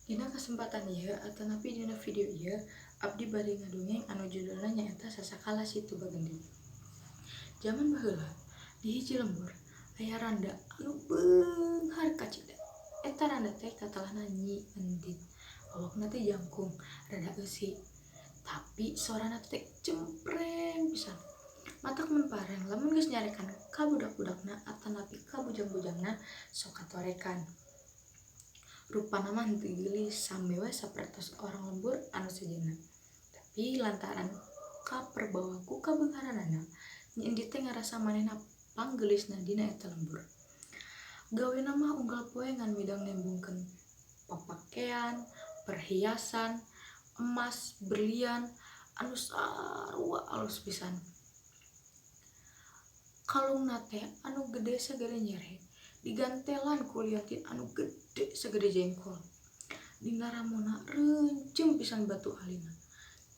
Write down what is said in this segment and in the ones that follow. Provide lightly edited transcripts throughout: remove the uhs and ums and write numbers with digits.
Dina kesempatan ieu atanapi dina video ieu abdi bade ngadongeng anu judulna nyaeta Sasakala Situ Bagendit. Jaman baheula di hiji lembur aya randa anu beunghar kacida. Eta randa teh katelahna Nyi Endit. Awakna teh jangkung, rada eusi, tapi sorana teh cempreng pisan. Matak mun pareng lamun geus nyarekan ka budak-budakna atanapi ka bujang-bujangna sok katorekan. Rupana mah henteu geulis, sami we sapertos orang lembur anu sejenna. Tapi lantaran kaperbawa ku kabeungharanana, Nyi Endit teh ngarasa manehna panggeulisna dina eta lembur. Gawena mah unggal poe ngan midang nembongkeun papakean, perhiasan, emas, berlian anu sarua alus pisan. Kalungna teh anu gede sagede nyere, digantelan ku liontin anu gede sagede jengkol. Dina ramona reuncem pisan batu alina.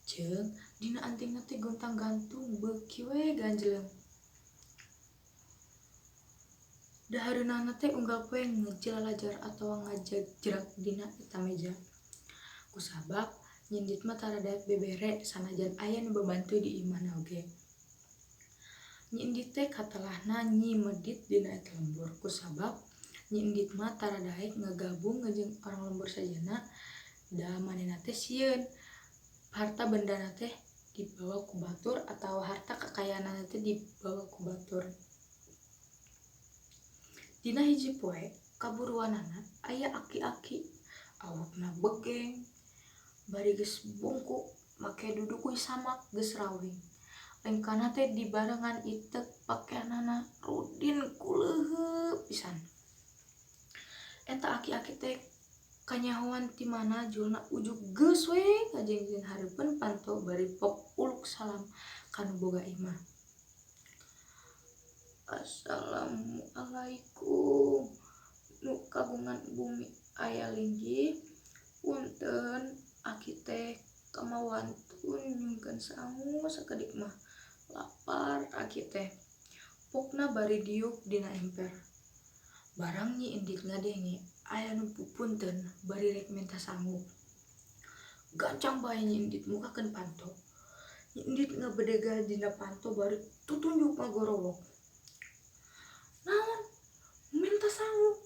Jeung dina antingna teh gontang-gantung beuki we ganjleung. Dahareunana teh unggal poe ngejelajar atawa ngajajrag dina eta meja. Kusabab Nyi Endit mah tara daek bebere sanajan aya nu babantu di imahna oge. Nyi Endit teh katelahna Nyi Medit dina eta lembur kusabab Nyi Endit mah tara daek ngagabung jeung orang lembur sejenna da manehna teh sieun harta bendana teh dibawa ku batur atawa harta kekayaanana teh dibawa ku batur. Dina hiji poe kaburuanana aya aki-aki awakna begeng bari geus bungkuk make dudukuy samak geus rawing. Lengkahna teh dibarengan iteuk pakeanana rudin kuleuheup pisan. Eta aki-aki teh kanyahoan ti mana julna ujug geus we ngajengjeng hareupeun panto bari pok uluk salam ka nu boga imah. Assalamualaikum nu kagungan bumi aya linggih, punten aki teh kamawantun nyungkeun sangu sakedik mah lapar aki teh. Pokna bari diuk dina emper. Barang Nyi Endit ngadenge aya nu pupunten bari rek menta sangu. Gancang bae Nyi Endit mukakeun panto. Nyi Endit ngabedega dina panto bari tutunjuk ngagorowok. Naon? Menta sangu.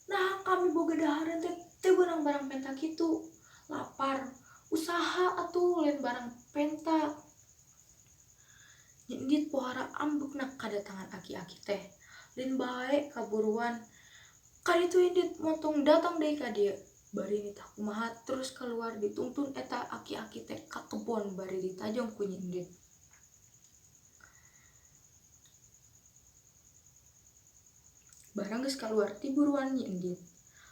Nah kami boga dahareun teh teu beunang barang penta kitu. Lapar, usaha atuh lain barang penta. Nyi Endit pohara ambekna kadatangan aki-aki teh. Lain bae kaburuan. Kaditu Endit montong datang deui ka dieu. Bari nitah kumaha terus keluar dituntun eta aki-aki teh ka kebon bari ditajong ku Nyi Endit. Barang geus kaluar ti buruan Nyi Endit.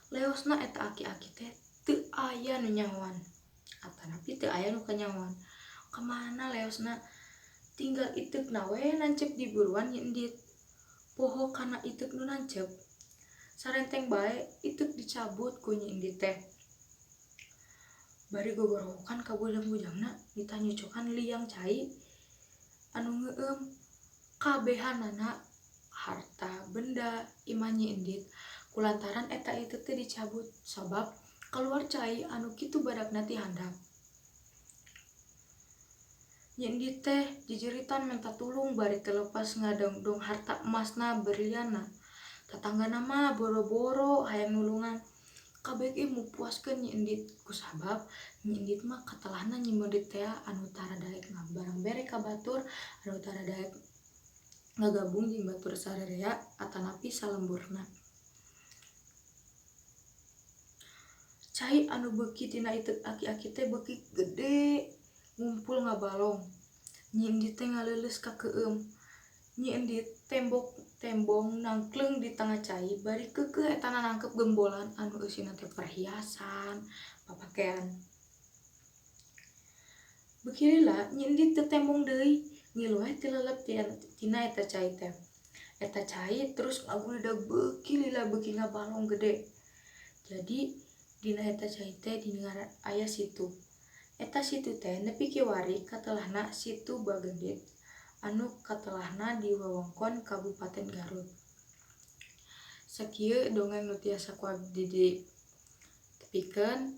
Leosna eta aki-aki teh teu aya nu nyahoan. Atanapi teu aya nu kanyahoan. Kamana leosna? Tinggal iteukna we nancep di buruan Nyi Endit. Poho kana iteuk nu nancep. Sarenteng bae iteuk dicabut ku Nyi Endit teh. Bari gogorowokan ka bujang-bujangna ditanyucokan liang cai anu ngeueum. Kabehanana harta benda imah Nyi Endit kulantaran eta iteuk teh dicabut sabab keluar cai anu kitu badakna ti handap. Nyi Endit teh jejeritan menta tulung bari teu lepas ngadongdong harta emasna berlianna. Tatanggana mah boro-boro hayang nulungan. Kabeh ge mupuaskeun Nyi Endit kusabab Nyi Endit mah katelahna Nyi Medit teh anu tara daek ngabarang bere ka batur, anu tara daek ngagabung jeung batur sarerea atanapi salemburna. Cai anu beuki tina iteuk aki-aki teh beuki gede ngumpul ngabalong. Nyi Endit teh ngaleuleus ka keueum. Nyi Endit tembong nangkleung di tengah cai bari keukeuh etana nangkep gembolan anu eusina teh perhiasan, papakean. Beuki lila Nyi Endit teu tembong deui, ngilu we tilelep tina eta cai teh. Eta cai terus ngagulidag beuki lila beuki ngabalong gede. Jadi dina eta cai teh dingaran aya situ. Eta situ teh nepi kiwari katelahna Situ Bagendit anu katelahna di wewengkon Kabupaten Garut. Sakieu dongeng nu tiasa ku abdi Pikeun